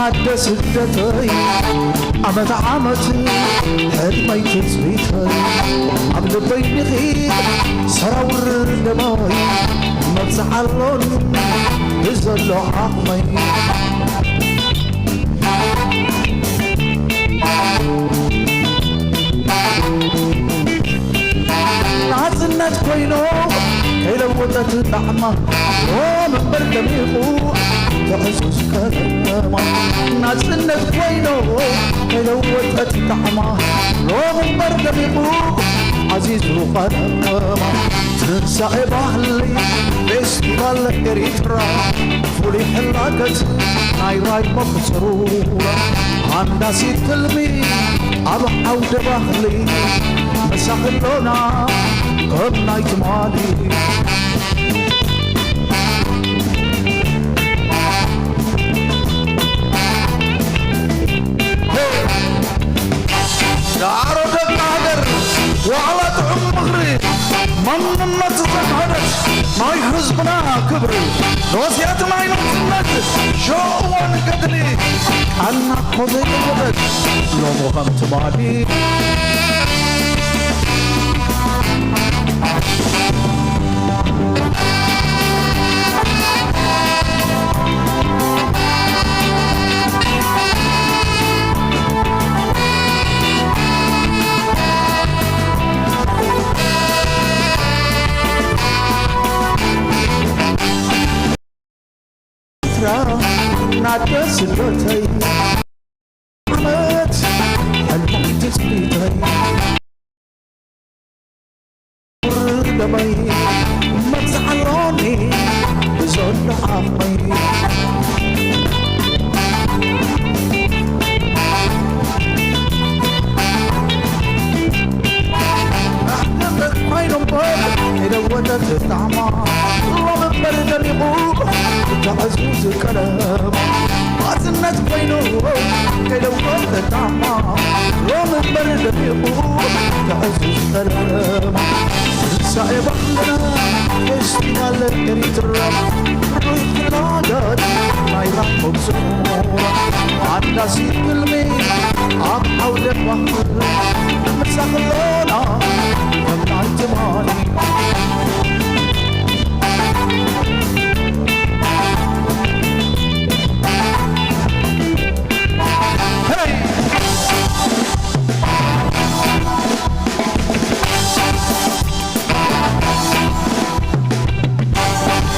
ኣደ ስደተይ ዓመት ዓመት ሕልመይ ትጽቢተይ ኣብ ልበይ ንኺድ ሰራውር ደማይ መብጽዓ ኣሎን ብዘሎ ዓቕመይ ናጽነት ኮይኑ ከይለወጠት ጣዕማ ሎም እምበር ደሚቑ ትዕዙዝ ቀለማ ናጽነት ኮይኑ ከይለወጠት ጣዕማ ሎም እምበር ደሚቑ ዓዚዙ ቀለማ ትንሳኤ ባህሊ ፌስቲቫል ኤሪትራ ፍሉይ ሕላገት ናይ ራይ መኽጽሩ ሃንዳሲ ትልሚ ኣብ ዓውደ ባህሊ መሳኽሎና ከም ናይ ትማሊ ዳዕሮ ደቂ ሃገር ዋዕላ ጥዑም ምኽሪ መንነት ዘምሀረት ናይ ህዝብና ክብሪ ዶስያት ናይ ናጽነት ሸዋን ገድሊ ቃልና እኮ ዘይለወጠት ሎሚ ከም ትማሊ ናተ ስደተይ ዓመት ሕልሞም ትጽቢተይ ደመይ መብዝዓሎኒ ብዘሎ ዓቕመይ ኣሕደበት ኮይኖም ኮይኖም ከይለወጠት ጣዕማ ሎም እምበር ደሚቑ ተዕዙዝ ቀለማ ናጽነት ኮይኑ ከይለወጠት ጣዕማ ሎም እምበር ደሚቑ ተዕዙዝ ቀለማ ትንሳኤ ባህልና ፌስቲቫል ኤሪትራ ሩይ ክላጋት ናይ ራኮብ ስሙራ ኣንዳሲ ትልሚ ኣብ ዓውደ ባህል ምሳኽሎና ከም ናይ ትማሊ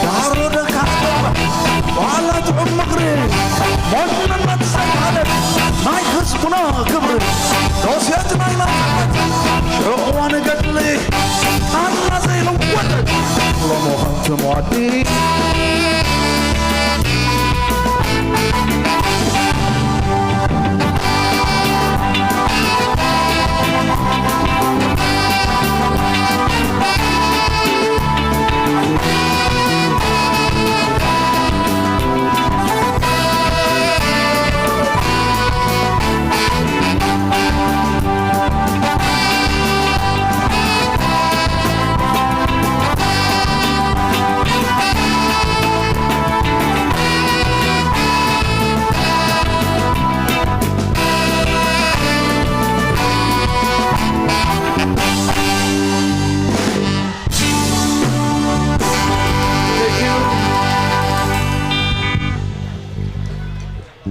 ዳሮ ደካ ባላ ጥዑም ምኽሪ መንነት ዘካለት ናይ ህዝብና ክብሪ ዶሴት ናይ ናጽነት ሽዕዋ ንገድሊ ኣና ዘይለወጠት ሎሞ ከምቲ ሞዲ